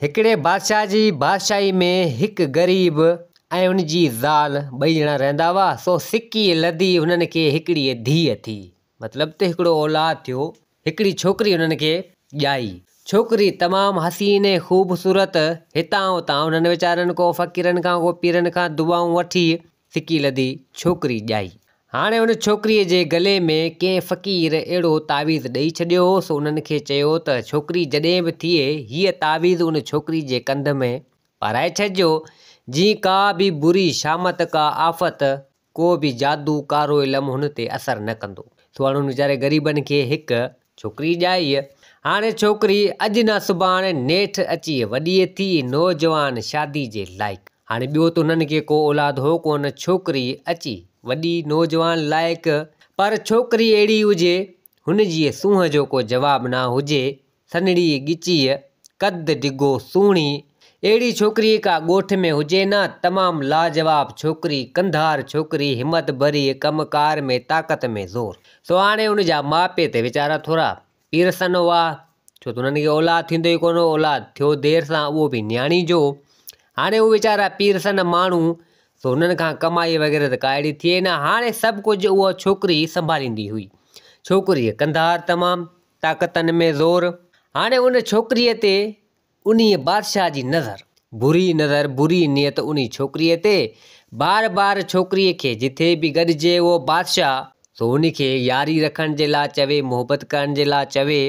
هڪڙي بادشاهه جي بادشاهي ۾ هڪ غريب ۽ ان جي زال ٻئي ڄڻا رهندا هئا، سو سڪي لڌي هنن کي هڪڙي ڌيء ٿي، مطلب ته هڪڙو اولاد ٿيو، هڪڙي ڇوڪري هنن کي ڄائي. ڇوڪري تمام حسين ۽ خوبصورت، هتان هتان هنن ويچارن ڪو فقيرن کان ڪو پيرن کان دعائون وٺي سڪي لڌي ڇوڪري ڄائي. هاڻي ان ڇوڪريء جي گلي ۾ ڪنهن فقير اهڙو تعويذ ڏئي ڇڏيو هو، سو انهن کي چيو ته ڇوڪري جڏهن به ٿئي، هيء تعويذ ان ڇوڪري جي ڪنڌ ۾ پارائي ڇڏجو، جيئن ڪا به بري شامت، ڪا آفت، ڪو به جادو، ڪارو علم هن تي اثر نه ڪندو. سو هاڻي انهن ويچاري غريبن کي هڪ ڇوڪري ڄائي. هاڻي ڇوڪري اڄ نه سڀاڻي نيٺ اچي وڏي ٿي، نوجوان شادي جي لائق. هاڻي ٻيو ته هنن کي ڪو اولاد هو ڪونه، ڇوڪري اچي وڏي نوجوان لائق، پر ڇوڪري اهڙي هجي، هن جي سونهن جو ڪو جواب نه هجي، سنهڙي ڳچيء، قد ڊگهو، سهڻي، اهڙي ڇوڪري ڪا ڳوٺ ۾ هجي نه، تمام لاجواب ڇوڪري، ڪنڌار ڇوڪري، همت ڀري، ڪم ڪار ۾ طاقت ۾ زور. سو هاڻي ان جا ماء پيء ته ويچارا ٿورا پيرسن هئا، ڇو ته انهن کي اولاد ٿيندو ئي ڪونه هو، اولاد ٿيو دير سان اهو به نياڻي جو. هاڻي هو ويچارا پيرسن ماڻهو، سو هنن کان ڪمائي وغيره ته ڪا اهڙي ٿئي نه، هاڻي سڀ ڪجهه اها ڇوڪري سنڀاليندي هئي. ڇوڪريء ڪنڌار تمام، طاقتن ۾ زور. هاڻي ان ڇوڪريء تي انهيء بادشاهه جي نظر. بري نظر، بري نيت انهي ڇوڪريء تي. بار بار ڇوڪريء کي جٿي به گڏجي اهو بادشاهه، سو ان کي ياري رکڻ جي لاء چوي، محبت ڪرڻ جي لاء چوي،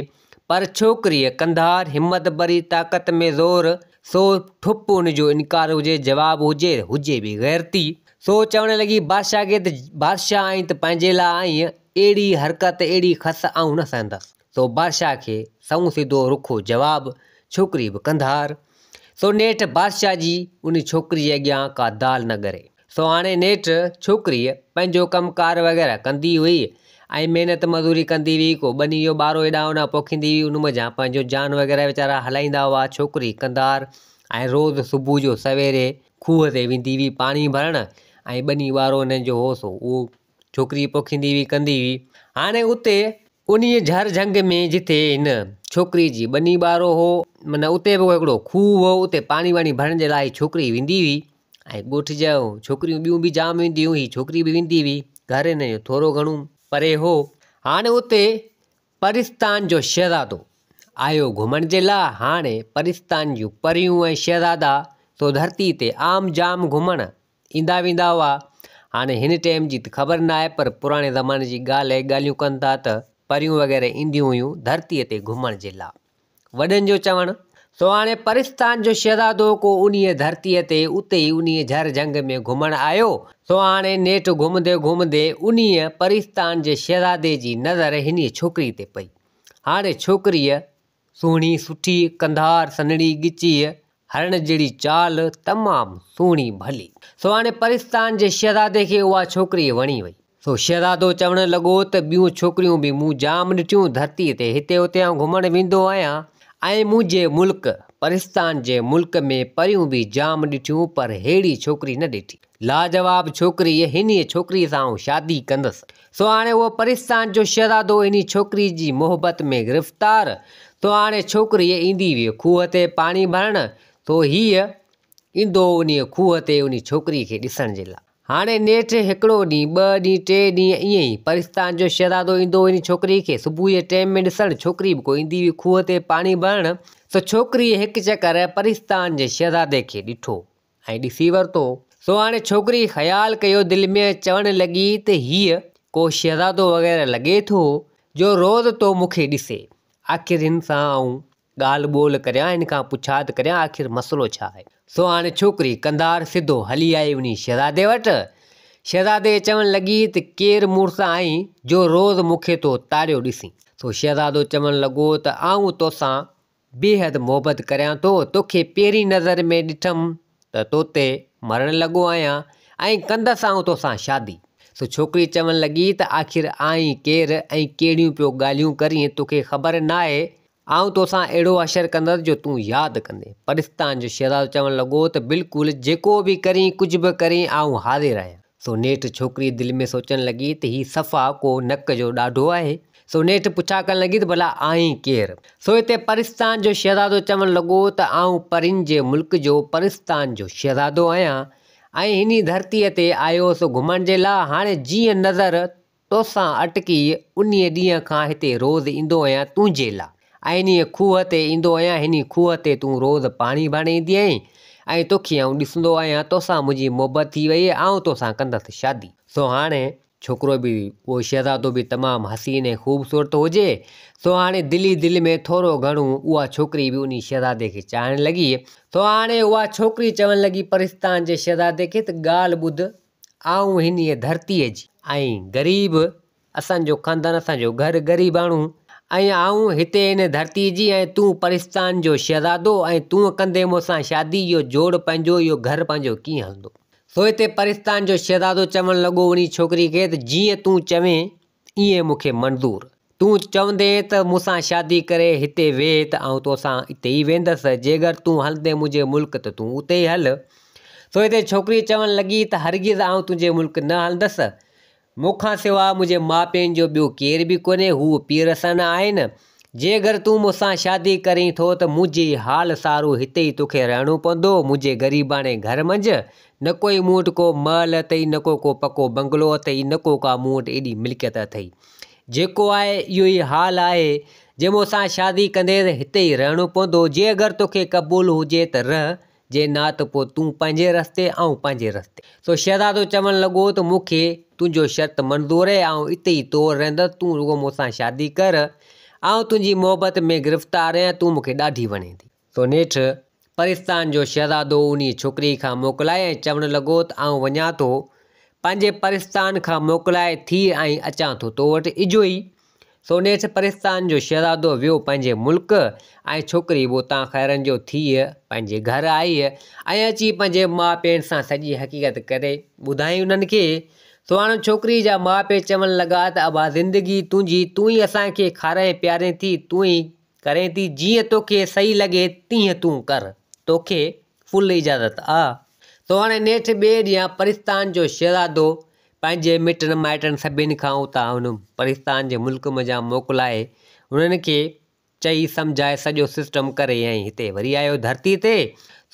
پر ڇوڪريء ڪنڌار، همت ڀري، طاقت ۾ زور، سو ٺپ ان جو انڪار هجي، جواب هجي، هجي به غيرتي. سو چوڻ لڳي بادشاهه کي ته بادشاهه آهين ته پنهنجي لاء آهين، اهڙي حرڪت، اهڙي خس آئون نه سهندس. سو بادشاهه کي سنئون سڌو رکو جواب، ڇوڪري به ڪنڌار. سو نيٺ بادشاهه جي ان ڇوڪري جي اڳيان ڪا دال نه ڳري. سو هاڻي نيٺ ڇوڪريء پنهنجو ڪم ڪار وغيره ڪندي هئي ۽ محنت مزوري ڪندي هئي، ڪو ٻني جو ٻارو هيڏانهن هوڏانهن پوکيندي هئي، ان منجهان پنهنجو جان وغيره ويچارا هلائيندا هئا. ڇوڪري ڪنڌار ۽ روز صبح جو سويري کوهه تي ويندي هئي پاڻي ڀرڻ ۽ ٻني ٻارو هنن جو هو سو اهو ڇوڪري پوکيندي هئي ڪندي هئي. هاڻي اتي انهيء جهر جهنگ ۾ جتي هن ڇوڪري جي ٻني ٻارو هو معنيٰ اتي به هڪڙو کوهه هو اتي پاڻي واڻي ڀرڻ جي لاء هي ڇوڪري ويندي هئي ۽ ڳوٺ جون ڇوڪريون ٻيون به جام وينديون هيون هي ڇوڪري به ويندي هئي گهر هن جو ٿورو گهڻو پري هو. هاڻي اتي پرستان جو شهزادو آيو گهمڻ جي لاء. هاڻي پرستان جون پريون ۽ شهزادا سو ڌرتي تي عام جام گهمڻ ايندا ويندا هئا. هاڻي هن ٽيم جي ته خبر ناهي پر پراڻي زماني جي ڳالهه آهي ڳالهيون ڪن ٿا ته پريون وغيره اينديون هيون ڌرتيء تي گهمڻ جي لاء. وڏن جو چوڻ. سو هاڻي پرستان جو شهزادو ڪو انهيء ڌرتيء تي اتي ئي انهيء جهر جهنگ ۾ گهمڻ آيو. سو هاڻي نيٺ گهمندي گهمندي انهيء پرستان جي شهزادي جي نظر هنيء ڇوڪري تي پئي. هاڻي ڇوڪريء سهڻي، سٺي، ڪنڌار، سنهڙي ڳچيء، هرڻ جهڙي چال، تمام سهڻي ڀلي. سو هاڻي پرستان جي شهزادي کي اها ڇوڪري وڻي وئي. سو شهزادو چوڻ لڳو ته ٻيون ڇوڪريون به مون جام ڏٺيون، ڌرتيء تي هتي هتي آئون گهمڻ ويندو آهيان ۽ منهنجي ملڪ، پرستان جي ملڪ ۾ پريون به جام ڏٺيون پر ههڙي ڇوڪري نه ڏٺي. لاجواب ڇوڪري، هنيء ڇوڪريء سان آئون شادي ڪندس. سو هاڻي اهو پرستان جو شهزادو انهي ڇوڪري جي محبت ۾ گرفتار. سو هاڻي ڇوڪريء ايندي هئي کوهه تي پاڻي ڀرڻ، سو هيء ايندو هو انهيء کوهه تي انهي ڇوڪريء کي ڏسڻ جي لاء. هاڻي نيٺ هڪڙو ڏينهن، ٻه ڏينهن، ٽي ڏينهن ائين ئي پرستان جو شهزادو ايندو هو انهي ڇوڪريء کي صبح جي ٽيم ۾ ڏسڻ، ڇوڪري به ڪو ايندي هئي کوهه تي پاڻي ڀرڻ، سو ڇوڪريء هڪ چڪر پرستان جي شهزادي کي ڏٺو ۽ ڏسي ورتو. سو هاڻي ڇوڪريء خيال ڪيو دل ۾ چوڻ لڳي ته هيء ڪو شهزادو وغيره لڳي ٿو جو روز ٿو مون کي ڏسي، آخر هن سان آئون ڳالهه ٻولهه ڪريان، هن کان پڇا ته ڪريان آخر مسئلو ڇا آهي؟ سو هاڻي ڇوڪري ڪنڌار سڌو هلي آئي انهي شهزادي وٽ. شهزادي کي چوڻ لڳي ته ڪير مڙس آهين جو روز مون کي ٿو تاڙيو ڏسين؟ سو شهزادو چوڻ لڳو ته آئون توسان بيحد محبت ڪريان ٿو، توکي پهرين نظر ۾ ڏٺم ته توتي مرڻ لڳو آهيان ۽ ڪندس آئون توسان شادي. سو ڇوڪري چوڻ لڳي ته آخر آهين ڪير ۽ ڪهڙيون پيو ڳالهيون ڪرين، توکي خبر ناهي آئون توسان اهڙو حشر ڪندس جو تون ياد ڪندين. پرستان جو شهزادو چوڻ لڳو ته بلڪل جيڪو به ڪرين ڪجهه به ڪرين آئون حاضر آهيان. سو نيٺ ڇوڪري دل ۾ سوچڻ لڳي ته هي صفا ڪو نڪ جو ڏاڍو آهي. سو نيٺ پڇا ڪرڻ لڳي ته ڀلا آهين ڪير؟ سو هتي پرستان جو شهزادو چوڻ لڳو ته آئون پرين جي ملڪ جو پرستان جو شهزادو آهيان ۽ هني ڌرتيء تي آيو هوس گهمڻ جي لاء، هاڻي جيئن نظر توسان اٽڪي انهيء ڏينهن کان هتي روز ايندو آهيان تنهنجي لاء ۽ انهيء کوهه تي ايندو آهيان، هني کوهه تي تون روز پاڻي ڀرڻ ايندي آهين ۽ توکي آئون ڏسندو آهيان، توسان منهنجي محبت ٿي وئي، آئون توسان ڪندس شادي. سو هاڻي ڇوڪرو به اهو شهزادو به تمام حسين ۽ خوبصورت هجي، سو هاڻي دل ئي دل ۾ ٿورو گهڻو اها ڇوڪري به انهي شهزادي کي چاهڻ لڳي. سو هاڻي اها ڇوڪري چوڻ لڳي پرستان جي شهزادي کي ته ڳالهه ٻڌ، آئون هنيء ڌرتيء جي. ۽ غريب، اسان جو خاندان اسان جو گهر غريباڻو، ۽ آئون هتي هن ڌرتيء جي ۽ تون پرستان جو شهزادو ۽ تون ڪندين مون سان شادي، اهو جوڙ پنهنجو، اهو گهر پنهنجو ڪيئن هلندو؟ سو هتي پرستان جو شهزادو چوڻ لڳو انهي ڇوڪري کي ته جيئن تون چوين ائين مون کي منظور. تون چوندين ته مون سان شادي ڪري هتي ويهه ته آئون توسان اتي ئي ويندس، جيگر تون هلندين منهنجي ملڪ ته تون اتي ئي هل. سو هتي ڇوڪري چوڻ لڳي ته هرگز آئون تنهنجي ملڪ نه هلندس، مون کان سواء منهنجي ماء پيئن جو ٻيو ڪير به ڪونهي، هو پيرسن آهن. جيگر تون مون سان شادي ڪرين ٿو ته منهنجي حال سارو هتي ئي توکي رهڻو پوندو، منهنجي غريباڻي گهر منجهه. نه ڪوئي مون وٽ ڪو محل اٿئي، نه ڪو ڪو پڪو بنگلو اٿئي، نه ڪو ڪا مون وٽ ايڏي ملڪيت اٿئي. جيڪو آهي اهو ئي حال آهي. جي مون سان شادي ڪندين ته هتي ئي رهڻو پوندو. جيگر توکي قبول هجي ته رهه، جي نا ته پوء تون پنهنجي رستي آئون پنهنجي رستي. سو شهزادو چوڻ لڳو ته مون کي تنهنجو شرط منظور اهي، آئون اتي ئي تو وٽ رهندس، تون رڳو مون سان شادي ڪر، آئون تنهنجي محبت ۾ گرفتار آهيان، تون مون کي ڏاڍي وڻين ٿي. سو نيٺ پرستان جو شهزادو انهيء ڇوڪريء کان موڪلائي ۽ چوڻ لڳو ته آئون وڃان ٿو، پنهنجي پرستان کان موڪلائي ٿي ۽ اچان ٿو تو وٽ اجهو ئي سو نيٺ پرستان جو شهزادو ويو پنهنجي ملڪ ۽ ڇوڪري به اتان خيرن جو ٿي پنهنجي گهر آئي ۽ اچي پنهنجي ماء پيئن سان سڄي حقيقت ڪري ٻڌائين انهن کي. سو هاڻ ڇوڪري جا ماء پيء چوڻ لڳا ته ابا زندگي تنهنجي تون ئي اسان کي کارائين پيارين ٿي تون ئي ڪرين ٿي جيئن توکي صحيح لڳي تيئن تون ڪر توکي فل اجازت آ. سو هاڻي نيٺ ٻئي ڏينهن پرستان جو شهزادو پنهنجي مٽن مائٽن سڀني کان اتان ان پرستان جي ملڪ منجهان موڪلائي انهن کي چئي سمجهائي سڄو سسٽم ڪري ۽ هتي وري آيو ڌرتي تي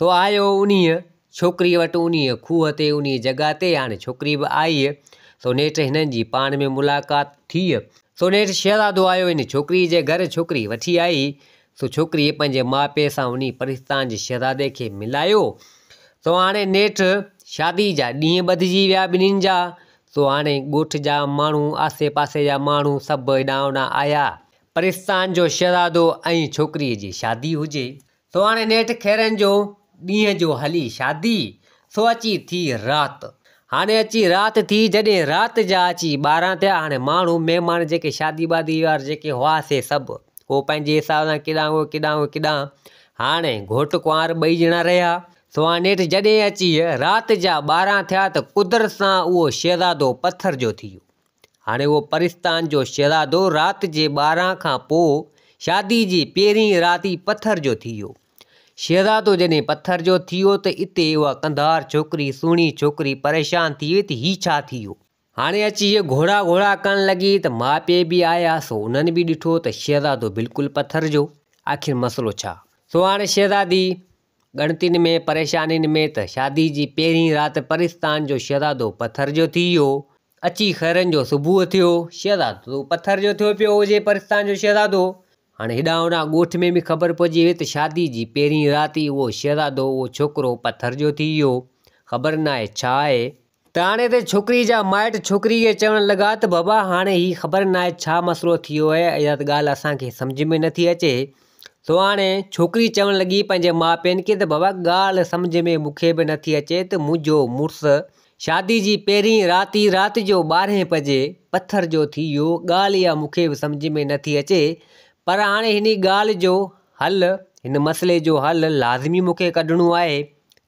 سو آيو انهيء ڇوڪريء وٽ انهيء کوهه تي انهيء جڳهه تي هاڻي ڇوڪري به آئي سو نيٺ هنن جي پاڻ ۾ ملاقات ٿي سو نيٺ شهزادو آيو ان ڇوڪريء جي گهر ڇوڪري وٺي آئي سو ڇوڪريء پنهنجي ماء پيء سان انهي پرستان جي شهزادي کي ملايو. سو هاڻي نيٺ شادي جا ڏينهن ٻڌجي ويا ٻنهين جا. سو هاڻي ڳوٺ جا ماڻهو، آسي پاسي جا ماڻهو سڀ هيڏانهن هوڏانهن آيا. پرستان جو شهزادو ۽ ڇوڪريء جي شادي هجي. سو هاڻي نيٺ خيرن جو ڏينهن جو هلي شادي، سو اچي ٿي رات. هاڻي اچي رات ٿي، جڏهن رات جا اچي 12 ٿيا، هاڻي ماڻهو مهمان جيڪي شادي بادي وارا جيڪي هئا سي سڀ ڪو پنهنجي حساب سان ڪيڏانهن ڪو ڪيڏانهن ڪو ڪيڏانهن، هاڻي گهوٽ ڪنوار ٻئي ڄڻا رهيا. سو هاڻي نيٺ جڏهن اچي رات جا 12 ٿيا ته قدرت سان اهو شهزادو پٿر جو ٿي ويو. هاڻي اهو پرستان جو شهزادو رات جي 12 کان پوء شادي جي پهرين رات ئي پٿر جو ٿي ويو. شهزادو جڏهن پٿر جو ٿي ويو ته اتي اها ڪنڌار ڇوڪري، سهڻي ڇوڪري پريشان ٿي وئي ته هي ڇا ٿي ويو. هاڻي اچي هيء گهوڙا گهوڙا ڪرڻ لڳي ته ماء پيء به آيا سو انهن به ڏٺو ته شهزادو بلڪل پٿر جو، آخر مسئلو ڇا؟ سو هاڻي شهزادي ڳڻتين ۾ پريشانين ۾ ته شادي جي پهرين رات پرستان جو شهزادو پٿر جو ٿي ويو. اچي خيرن جو صبح ٿيو. شهزادو پٿر جو ٿيو پيو هجي پرستان جو شهزادو. هاڻي هيڏانهن هوڏانهن ڳوٺ ۾ به خبر پئجي وئي ته شادي جي پهرين رات ئي اهو شهزادو اهو ڇوڪرو پٿر جو ٿي ويو. خبر ناهي ڇا آهي. ته هاڻي ته ڇوڪري جا مائٽ ڇوڪري کي چوڻ لڳا ته بابا هاڻي هي خبر ناهي ڇا مسئلو ٿي ويو آهي اها ته ڳالهه اسان کي سمجهه ۾ نٿي اچي. سو هاڻي ڇوڪري چوڻ لڳي پنهنجي ماء پيئن کي ته بابا ڳالهه سمجهه ۾ مون کي به نٿي اچي ته منهنجو مڙس شادي جي پهرين رات ئي رات جو ٻارهين بجي پٿر جو ٿي ويو ڳالهه اها مون کي به سمجهه ۾ نٿي اچي پر هاڻي هن ڳالهه جو حل هن مسئلي جو حل لازمي مون کي ڪڍڻو آهي.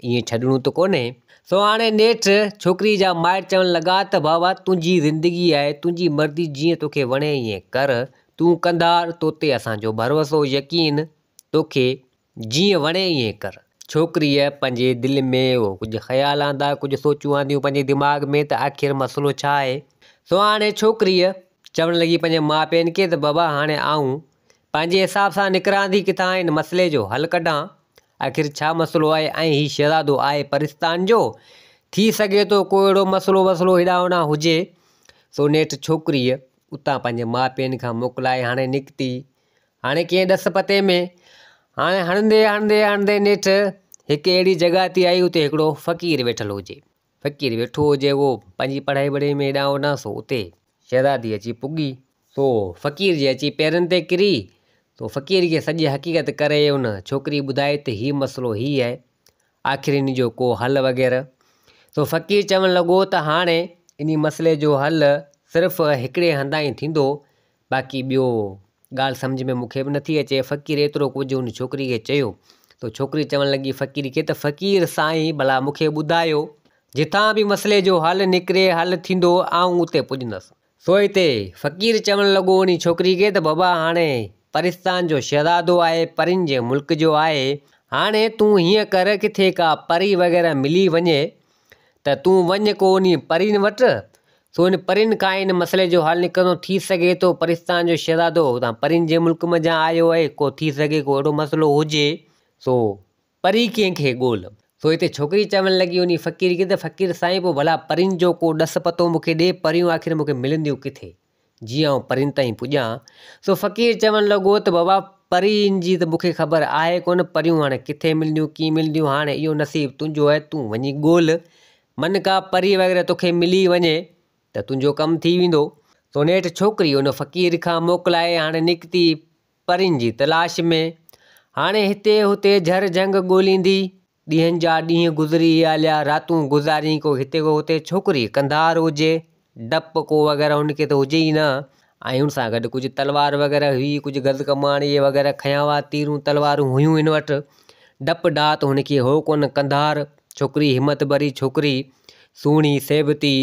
ائين ڇڏڻو ته ڪونهي. سو هاڻي نيٺ ڇوڪري جا مائٽ چوڻ لڳا ته بابا تنهنجي زندگي آهي، تنهنجي مرضي جيئن توکي وڻي ائين ڪر، تون ڪنڌار، توتي اسان جو ڀروسو يقين، توکي جيئن وڻي ائين ڪر. ڇوڪريء پنهنجي دل ۾ اهو ڪجهه خيال آندا، ڪجهه سوچون آنديون پنهنجي دماغ ۾ ته آخر مسئلو ڇا آهي؟ سو هاڻي ڇوڪريء چوڻ لڳي پنهنجي ماء پيئن کي ته بابا هاڻي آئون پنهنجي حساب سان نڪران ٿي ڪٿان هن مسئلي جو حل ڪڍان آخر ڇا مسئلو آهي ۽ هي شهزادو آهي پرستان جو ٿي سگهي ٿو ڪو اهڙو مسئلو وسلو هيڏانهن هوڏانهن هجي. سو نيٺ ڇوڪريء اتان پنهنجي ماء پيئن کان موڪلائي هاڻي نڪتي هاڻي ڪنهن ڏس پتي ۾ هاڻي هڻندي هڻندي هڻندي نيٺ هڪ اهڙي جڳهه تي آئي اتي هڪڙو فقير ويٺل هجي. فقير ويٺو هجي اهو پنهنجي پڙهائي وڙهائي ۾ هيڏانهن هوڏانهن سو اتي شهزادي اچي پڳي. سو فقير جي اچي پيرن تي ڪري. سو فقير کي سڄي حقيقت ڪري ان ڇوڪري ٻڌائي ته هي مسئلو هي آهي آخر ان جو ڪو حل وغيره. سو فقير چوڻ لڳو ته هاڻي انهي مسئلي جو حل صرف هڪڙي هنڌان ئي ٿيندو باقي ٻيو ڳالهه سمجهه ۾ مون کي به نٿي اچي. فقير ايترو ڪجهه ان ڇوڪري کي چيو ته ڇوڪري چوڻ لڳي فقير کي ته فقير سائين ڀلا مون کي ٻڌايو جتان به مسئلي جو حل نڪري حل ٿيندو آئون اتي پڄندس. سو اتي فقير چوڻ لڳو انهي ڇوڪري کي ته بابا هاڻي پرستان جو شهزادو آهي پرين جي ملڪ جو آهي هاڻي تون هيئن ڪر ڪٿي ڪا پري وغيره ملي وڃي ته تون وڃ ڪو انهي پرين وٽ سو ان پرين کان ان مسئلي جو حل نڪرندو. ٿي سگهي ٿو پرستان جو شهزادو اتان پرين جي ملڪ منجهان آيو آهي، ڪو ٿي سگهي ڪو اهڙو مسئلو هجي، سو پري ڪنهن کي ڳول. سو هتي ڇوڪري چوڻ لڳي انهي فقير کي ته فقير سائين پوء ڀلا پرين جو ڪو ڏس پتو مون کي ڏي، پريون آخر مون کي ملنديون ڪٿي، جيئن آئون پرين تائين پڄان. سو فقير چوڻ لڳو ته بابا پرين جي ته مون کي خبر آهي ڪونه، پريون هاڻي ڪٿي ملنديون، ڪيئن ملنديون، هاڻي اهو نصيب تنهنجو آهي، تون وڃي ڳول، من ڪا پري وغيره توکي ملي وڃي ته تنهنجو ڪم ٿي ويندو. سو نيٺ ڇوڪري ان فقير کان موڪلائي هاڻي نڪتي پرين جي تلاش ۾. هاڻي هتي هتي جهر جهنگ ڳوليندي ڏينهن جا ڏينهن گذري هليا، راتون گذارين ڪو هتي ڪو هتي. ڇوڪري ڪنڌار هجي، ڊپ ڪو وغيره هن کي ته هجي ئي نه ۽ هن سان گڏ ڪجهه تلوار وغيره هئي، ڪجهه گز ڪمان اهي وغيره کنيا هئا، تيرون تلوارون هيون هن وٽ. ڊپ ڊاء ته هن کي هو ڪونه، ڪنڌار ڇوڪري همت ڀري ڇوڪري، سهڻي سيبتي،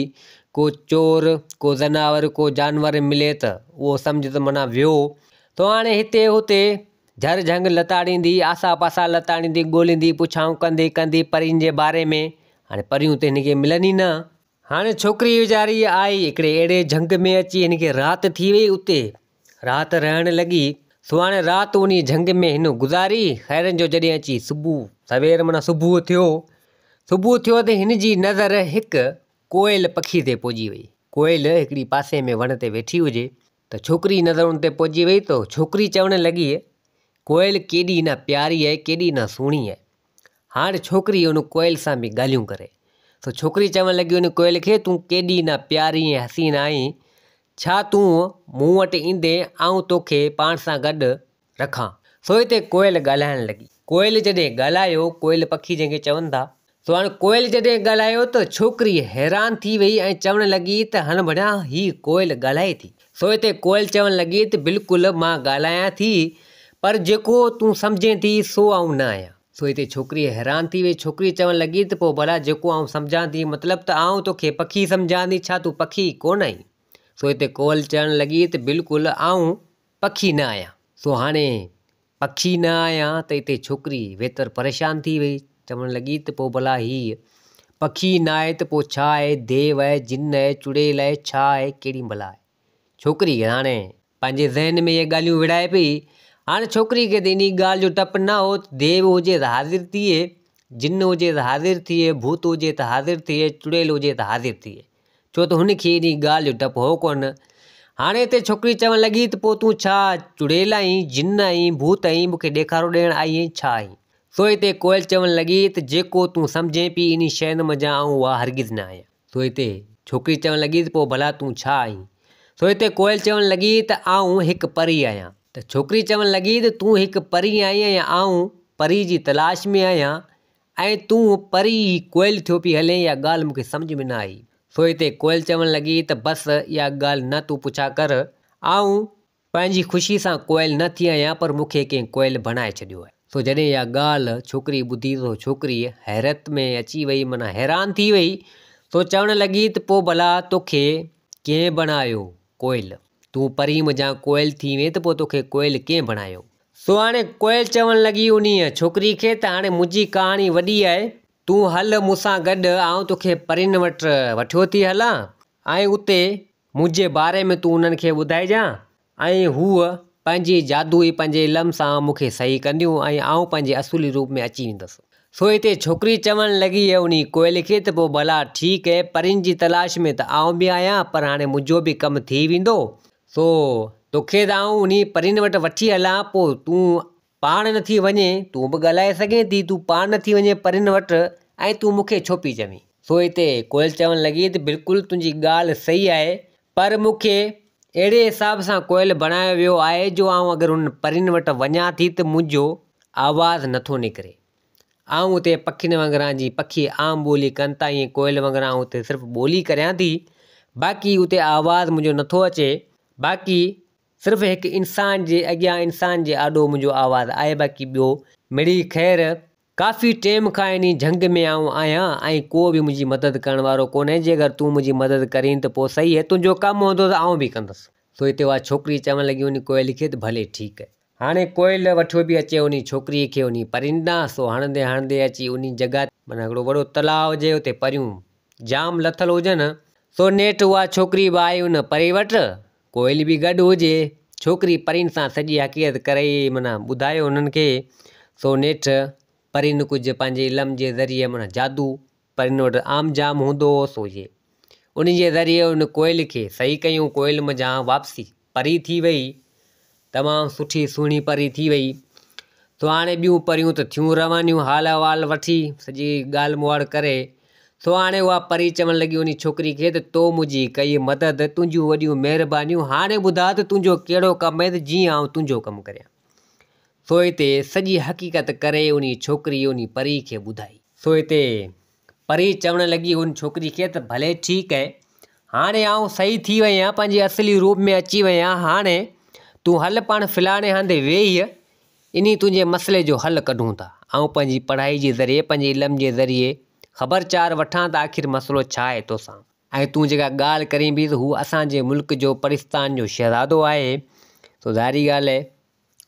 ڪو چور، ڪو زناور، ڪو جانور ملي ته اهو سمجهه ته معنيٰ ويو. سو هاڻي هتي هتي جهر جهنگ لتاڙيندي، آسا پاسا لتاڙيندي، ڳوليندي، پڇائون ڪندي ڪندي پرين جي باري ۾، هاڻي پريون ته هن کي ملن ئي نه. هاڻي ڇوڪري ويچاري آئي هڪڙي اهڙي جهنگ ۾ اچي هن کي رات ٿي وئي اتي رات رهڻ لڳي. سو هاڻي رات انهيء جهنگ ۾ هن گذاري. خيرن جو جڏهن اچي صبح سوير معنيٰ صبح ٿيو. صبح ٿيو ته هن جي نظر هڪ ڪوئل پکي تي پئجي وئي. ڪوئل هڪڙي پاسي ۾ وڻ تي ويٺي هجي ته ڇوڪري جي نظر ان تي پئجي وئي ته ڇوڪري چوڻ لڳي، ڪوئل ڪيڏي نه پياري آهي، ڪيڏي نه سهڻي آهي. هاڻ ڇوڪري ان ڪوئل سان به ڳالهيون ڪري. سو ڇوڪري چوڻ لڳي ان ڪوئل کي، تون ڪيڏي نه پياري ۽ حسين آهين، ڇا تون مون وٽ ايندين، آئون توکي پاڻ سان گڏ رکان. سو هتي ڪوئل ڳالهائڻ لڳي. ڪوئل جڏهن ڳالهايو، ڪوئل پکي جنهن کي چون ٿا، سو هاڻ ڪوئل جڏهن ڳالهايو ته ڇوڪري حيران ٿي وئي ۽ چوڻ لڳي ته هڻ ڀڻيا هي ڪوئل ڳالهائي ٿي. سو هتي ڪوئل چوڻ لڳي ته بلڪل مان ڳالهايان ٿي پر جيڪو تون سمجهين ٿي سو آئون نه آهيان. سو هتي ڇوڪري حيران ٿي وئي. ڇوڪري چوڻ لڳي ته پوء ڀلا جيڪو آئون سمجهان ٿي مطلب ته آئون توکي پکي سمجهان ٿي ڇا تون پکي ڪونه آهين؟ سو هتي ڪوئل چوڻ لڳي ته بلڪل آئون پکي نه آهيان. سو هاڻي پکي نه آهيان ته هتي ڇوڪري ويتر پريشان ٿي وئي. چوڻ لڳي ته پوء ڀلا هيء پکي نه آهي ته پوء ڇا آهي؟ ديو آهي، جن آهي، چڙيل آهي، ڇا آهي، ڪهڙي بلا آهي؟ ڇوڪري هاڻي پنهنجي ذهن ۾ اهي ڳالهيون وڙهائي پئي. هاڻي ڇوڪري کي ته انهي ڳالهه جو ڊپ نه هو ته ديو هجي ته حاضر ٿئي، جن هجي ته حاضر ٿئي، ڀوت هجي ته حاضر ٿئي، چڙيل هجي ته حاضر ٿئي. ڇو ته هن کي انهي ڳالهه جو ڊپ هو ڪونه. هاڻي هتي ڇوڪري چوڻ لڳي ته پوء تون ڇا چڙيل آهين، جن آهين، ڀوت آهين، مون کي ڏيکارو ڏيڻ آئي آهين، ڇا آهين؟ سو هتي ڪوئل چوڻ لڳي ته جيڪو تون سمجهين پئي انهي شين منجهان آئون اها هرگز نه آهيان. سو هتي ڇوڪري چوڻ لڳي ته پوء ڀلا تون ڇا آهين؟ سو هتي ڪوئل چوڻ لڳي ته آئون هڪ پري آهيان. ته ڇوڪري چوڻ لڳي ته تون هڪ پري آهين ۽ آئون پري جي تلاش ۾ آهيان ۽ تون پري ئي ڪوئل ٿيو پئي هلين اها ڳالهه مون کي سمجهه ۾ نه آئي. سو هتي ڪوئل چوڻ لڳي ته بس اها ڳالهه نه تون پڇا ڪر آئون پنهنجي خوشي سان ڪوئل نه ٿي آهيان پر مون کي ڪنهن ڪوئل بڻائي ڇڏيو آهي. سو جڏهن اها ڳالهه ڇوڪري ٻڌي سو ڇوڪري حيرت ۾ اچي وئي معنيٰ حيران ٿي وئي. سو چوڻ لڳي ته پوء ڀلا توکي ڪنهن بڻايو ڪوئل؟ تون پرين منجهان ڪوئل ٿي وئين ته پوء توکي ڪوئل ڪنهن بڻايو؟ سو هاڻي ڪوئل چوڻ لڳي انهيء ڇوڪري کي ته هاڻي منهنجي ڪهاڻي وڏي آهي، تون هل مون سان گڏ آئون توکي پرين وٽ وٺيو ٿي هلان ۽ اتي منهنجي باري ۾ تون انهن کي ٻڌائجان ۽ هوء پنهنجي جادوئي پنهنجي علم سان مون کي صحيح ڪنديون ۽ آئون پنهنجي اصولي روپ ۾ اچي ويندس. سو هتي ڇوڪري چوڻ لڳي انهي ڪوئل کي ته پوء ڀلا ٺيڪ اهي پرين جي تلاش ۾ ته آئون به آهيان پر هاڻي منهنجو به ڪم ٿي ويندو سو توکي ته آئون انهي پرين وٽ وٺي هلان پوء تون پاڻ نٿي وڃين، تون به ڳالهائي سگهين ٿي، تون پاڻ نٿي وڃين پرين وٽ ۽ تون مون کي ڇو پئي چوين؟ سو هتي ڪوئل چوڻ لڳي ته بلڪل تنهنجي ڳالهه صحيح آهي، پر مون کي اهڙي حساب سان ڪوئل بڻايو ويو آهي جو آئون اگر انهن پرين وٽ وڃان ٿي ته منهنجو آواز نٿو نڪري. آئون اتي پکين وانگران جيئن پکي عام ٻولي ڪن ٿا ائين ڪوئل وانگران آئون اتي صرف ٻولي ڪريان ٿي، باقي اتي آواز منهنجو نٿو اچي، باقي صرف هڪ انسان جي اڳيان انسان جي آڏو منهنجو آواز آهي باقي ٻيو مڙئي خير. ڪافي ٽيم کان انهي جهنگ ۾ آئون آهيان ۽ ڪو به منهنجي مدد ڪرڻ وارو ڪونهي جي اگر تون منهنجي مدد ڪرين ته پوء صحيح اهي تنهنجو ڪم هوندو ته آئون به ڪندس. سو هتي اها ڇوڪري چوڻ لڳي انهي ڪوئل کي ته ڀلي ٺيڪ. هاڻي ڪوئل وٺيو به اچي انهي ڇوڪري کي انهي پرين ڏانهن سو هڻندي هڻندي اچي انهي جڳهه تي معنيٰ هڪڙو وڏو تلاء هجي اتي پريون جام لٿل هجن سو نيٺ اها ڇوڪري به آئي ان پري وٽ ڪوئل به گڏ هجي. ڇوڪري پرين سان سڄي حقيقت ڪري معنيٰ ٻڌايو انهن کي. سو نيٺ پرين ڪجهه پنهنجي علم جي ذريعي معنيٰ جادو پرين وٽ عام جام هوندو هو سو اهي ان جي ذريعي ان ڪوئل کي صحيح ڪيون. ڪوئل منجهان واپسي پري ٿي وئي. تمام سٺي سهڻي پري ٿي وئي. سو هاڻي ٻيون پريون ته ٿيون روانيون حال احوال وٺي سڄي ڳالهه مهاڙ ڪري. سو هاڻي اها پري چوڻ لڳي انهي ڇوڪري کي ته تو منهنجي ڪئي مدد، تنهنجون وڏيون مهربانيون، هاڻي ٻڌاء ته تنهنجو ڪهڙو ڪم آهي ته جيئن آئون تنهنجو ڪم ڪريان. سو هتي سڄي حقيقت ڪري انهي ڇوڪري انهي پري کي ٻڌائي. سو هتي پري چوڻ لڳي ان ڇوڪري کي ته ڀلي ٺيڪ اهي، هاڻي آئون صحيح ٿي وئي آهيان، پنهنجي اصلي روپ ۾ اچي وئي آهيان، هاڻي تون هل پاڻ فلاڻي هنڌ ويهي انهي تنهنجي مسئلي جو حل ڪڍون ٿا. آئون پنهنجي پڙهائي جي ذريعي، پنهنجي علم جي ذريعي خبر چار وٺان ته آخر مسئلو ڇا آهي توسان. ۽ تون جيڪا ڳالهه ڪرين پئي ته هو اسان جي ملڪ جو پرستان جو شهزادو آهي، سو ظاهري ڳالهه آهي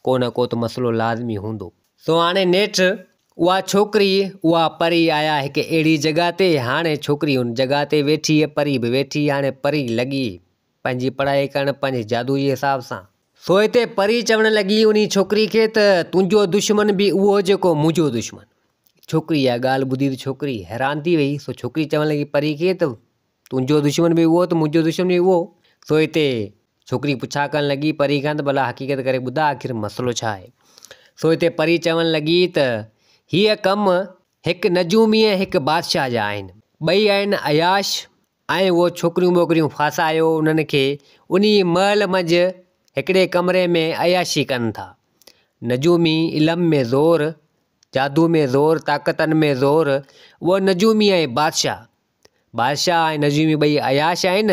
ڪو نه ڪو ته مسئلو لازمي هوندو. سو هاڻي نيٺ اها ڇوڪري اها پري آيا هڪ اهڙي جڳهه تي، هاڻي ڇوڪري ان جڳهه تي ويٺي پري به ويٺي، هاڻي پري لڳي پنهنجي پڙهائي ڪرڻ پنهنجي جادو جي حساب سان. سو هتي پري چوڻ لڳي انهي ڇوڪري کي ته تنهنجو دشمن به اهو جيڪو منهنجو دشمن. ڇوڪري اها ڳالهه ٻڌي ته ڇوڪري حيران ٿي وئي، سو ڇوڪري چوڻ لڳي پري کي ته تنهنجو دشمن به اهو ته منهنجو دشمن به اهو. سو هتي ڇوڪري پڇا ڪرڻ لڳي پري کان ته ڀلا حقيقت ڪري ٻڌاء آخر مسئلو ڇا آهي؟ سو هتي پري چوڻ لڳي ته هيء ڪم هڪ نجومي ۽ هڪ بادشاهه جا آهن. ٻئي آهن عياش ۽ اهو ڇوڪريون ٻوڪريون ڦاسايو انهن کي انهي محل منجهه هڪڙي ڪمري ۾ عياشي ڪن ٿا. نجومي علم ۾ زور، جادو ۾ زور، طاقتن ۾ زور، اهو نجومي ۽ بادشاهه. بادشاهه ۽ نجومي ٻئي عياش آهن.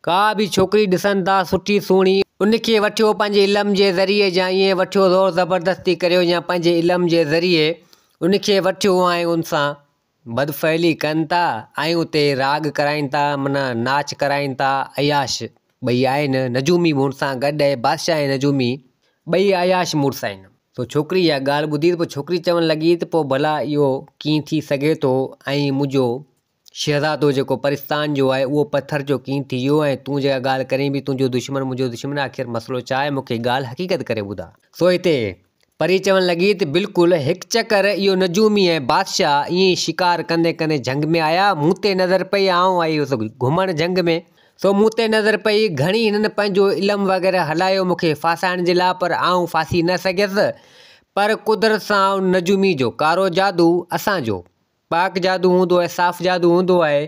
ڪا به ڇوڪري ڏسن ٿا سٺي سهڻي، ان کي وٺيو پنهنجي علم جي ذريعي يا ائين وٺيو زور زبردستي ڪريو يا پنهنجي علم جي ذريعي ان کي وٺيو ۽ ان سان بدفعلي ڪن ٿا ۽ اتي راڳ ڪرائين ٿا معنيٰ ناچ ڪرائين ٿا. عياش ٻئي آهن. نجومي به ان سان گڏ آهي. بادشاهه ۽ نجومي ٻئي عياش مڙس آهن. سو ڇوڪري اها ڳالهه ٻڌي ته پوء ڇوڪري چوڻ لڳي ته پوء ڀلا اهو ڪيئن ٿي سگهي ٿو ۽ منهنجو شهزادو جيڪو پرستان جو آهي اهو پٿر جو ڪيئن ٿي ويو ۽ تون جيڪا ڳالهه ڪرين پئي تنهنجو دشمن منهنجو دشمن آخر مسئلو ڇا آهي مون کي ڳالهه حقيقت ڪري ٻڌاء. سو هتي پري چوڻ لڳي ته بلڪل هڪ چڪر اهو نجومي ۽ بادشاهه ائين ئي شڪار ڪندي ڪندي جهنگ ۾ آيا مون تي نظر پئي آئون آئي هيس گهمڻ جهنگ ۾ سو مون تي نظر پئي، گهڻي هنن پنهنجو علم وغيره هلايو مون کي ڦاسائڻ جي لاء پر آئون ڦاسي نه سگهيس. پر قدرت سان ان نجومي جو ڪارو جادو اسان جو پاڪ جادو هوندو آهي، صاف جادو هوندو آهي،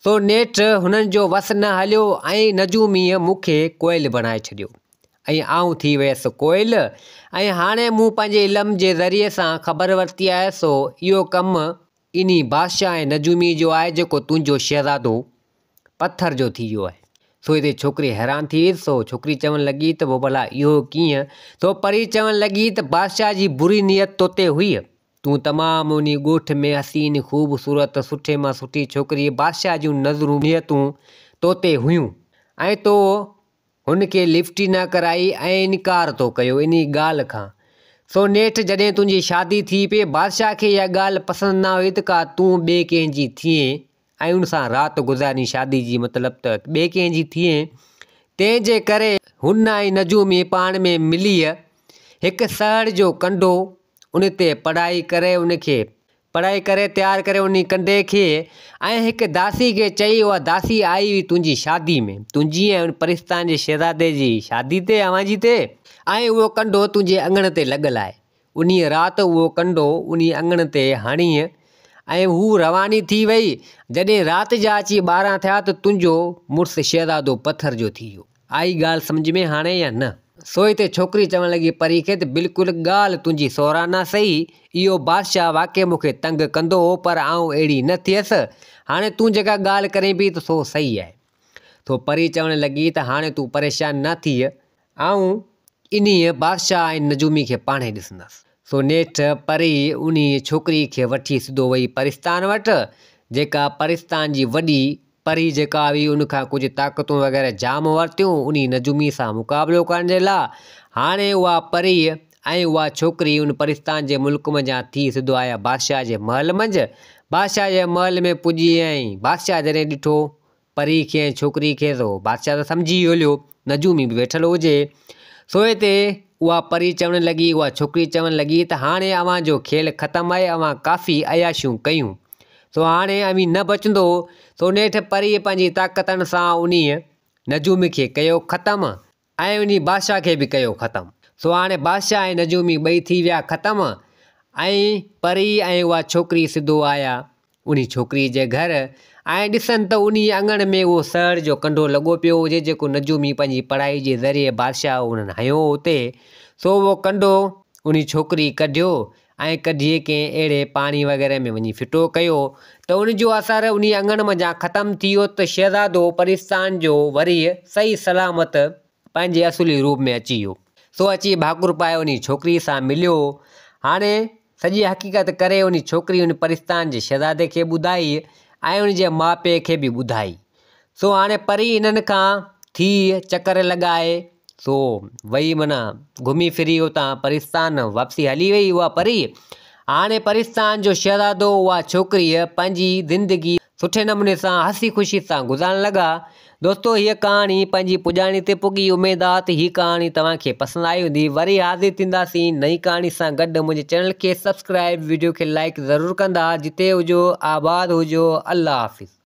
سو نيٺ هنن جو وس نه هليو ۽ نجوميء مون کي ڪوئل بڻائي ڇڏيو ۽ آئون ٿي ويس ڪوئل ۽ هاڻي مون پنهنجي علم جي ذريعي سان خبر ورتي آهي، سو اهو ڪم انهي بادشاهه ۽ نجوميء جو آهي جيڪو تنهنجو شهزادو پٿر جو ٿي ويو آهي. سو هتي ڇوڪري حيران ٿي وئي. سو ڇوڪري چوڻ لڳي ته ڀلا اهو ڪيئن؟ سو پري چوڻ لڳي ته بادشاهه جي بري نيت توتي هئي. تون تمام انهي ڳوٺ ۾ حسين، خوبصورت، سٺي مان سٺي ڇوڪري، بادشاهه جون نظرون نيتون توتي هيون ۽ تو هن کي لفٽي نه ڪرائي ۽ انڪار تو ڪيو انهي ڳالهه کان. سو نيٺ جڏهن تنهنجي شادي ٿي پئي، بادشاهه کي اها ڳالهه پسند نه هئي ته ڪا تون ٻئي ڪنهن جي ٿئين ۽ ان سان رات گذارين شادي جي مطلب ته ٻئي ڪنهن جي ٿئين. تنهن جي ڪري هن ۽ نجومي پاڻ ۾ ملي هڪ سهڙ جو ڪنڊو ان تي پڙهائي ڪري ان کي پڙهائي ڪري تيار ڪري انهي ڪنڊي کي ۽ هڪ داسي کي چئي اها داسي آئي هئي تنهنجي شادي ۾ تنهنجي ۽ ان پرستان جي شهزادي جي شادي تي اوهان جي تي ۽ اهو ڪنڊو تنهنجي اڱڻ تي لڳل آهي انهي رات اهو ڪنڊو انهي اڱڻ تي هڻي ۽ هو رواني ٿي وئي جڏهن رات جا اچي 12 ٿيا ته تنهنجو مڙس شهزادو پٿر جو ٿي ويو. آئي ڳالهه سمجهه ۾ هاڻي يا نه؟ سو هتي ڇوڪري چوڻ لڳي پري کي ته بلڪل ڳالهه تنهنجي سورانا سهي، اهو بادشاهه واقعي مون کي تنگ ڪندو هو پر آئون اهڙي نه ٿيس، هاڻي تون جيڪا ڳالهه ڪرين پئي ته سو صحيح آهي. سو پري چوڻ لڳي ته هاڻي تون پريشان نه ٿيء، آئون انهيء بادشاهه ۽ نجومي کي پاڻهي ڏسندس. سو نيٺ پري انهيء ڇوڪري کي وٺي سڌو وئي پرستان وٽ، جيڪا پرستان جي وڏي پري جيڪا هئي ان کان ڪجهه طاقتون وغيره جام ورتيون انهي نجومي سان مقابلو ڪرڻ جي لا. هاڻي اها پري ۽ اها ڇوڪري ان پرستان جي ملڪ منجهان ٿي سڌو آيا بادشاهه جي محل منجهه. بادشاهه جي محل ۾ پڄي ۽ بادشاهه جڏهن ڏٺو پري کي ۽ ڇوڪري کي سو بادشاهه ته سمجهي ويو هليو نجومي به ويٺل هجي. سو هتي اها پري چوڻ لڳي اها ڇوڪري چوڻ لڳي ته هاڻي اوهان جو کيل ختم آهي اوهان ڪافي عياشيون ڪيون. سو هاڻي اوهين نه بچندو. سو نيٺ پريء پنهنجي طاقتن سان انهيء نجومي کي ڪيو ختم ۽ انهيء بادشاهه کي به ڪيو ختم. سو هاڻي بادشاهه ۽ نجومي ٻئي ٿي ويا ختم ۽ پري ۽ اها ڇوڪري سڌو آيا انهي ڇوڪريء جي گهر ۽ ڏسن ته انهيء اڱڻ ۾ اهو سهڙ جو ڪنڍو لڳو پيو هجي جيڪو نجومي پنهنجي پڙهائي جي ذريعي بادشاهه انهن هنيو هو اتي. سو اهو ڪنڍو انهي ڇوڪري ڪڍيو ۽ ڪڍي ڪنهن اهڙي پاڻي وغيره ۾ وڃي ڦٽو ڪيو ته ان جو اثر انهي اڱڻ منجهان ختم ٿي ويو ته شهزادو پرستان جو وري صحيح سلامت پنهنجي اصلي روپ ۾ اچي ويو. سو اچي ڀاڪر پائي انهي ڇوڪري سان مليو. هاڻي سڄي حقيقت ڪري انهي ڇوڪري ان پرستان جي شهزادي کي ٻڌائي ۽ ان جي ماء پيء کي به ٻڌائي. سو هاڻي پري انهن کان ٿي چڪر لڳائي سو وئي معنيٰ گهمي ڦري اتان پرستان واپسي هلي وئي اها پري. هاڻي پرستان جو شهزادو اها ڇوڪريء پنهنجي زندگي سٺي نموني سان هسي خوشي سان گذارڻ لڳا. دوستو هيء ڪهاڻي پنهنجي پڄاڻي تي پڳي اميد آ ته هي ڪهاڻي توهان کي پسند آئي هوندي. وري حاضر ٿينداسين نئين ڪهاڻي سان گڏ منهنجي چينل کي سبسڪرائب وڊيو کي لائيڪ ضرور ڪندا جتي هجو آباد هجو الله حافظ.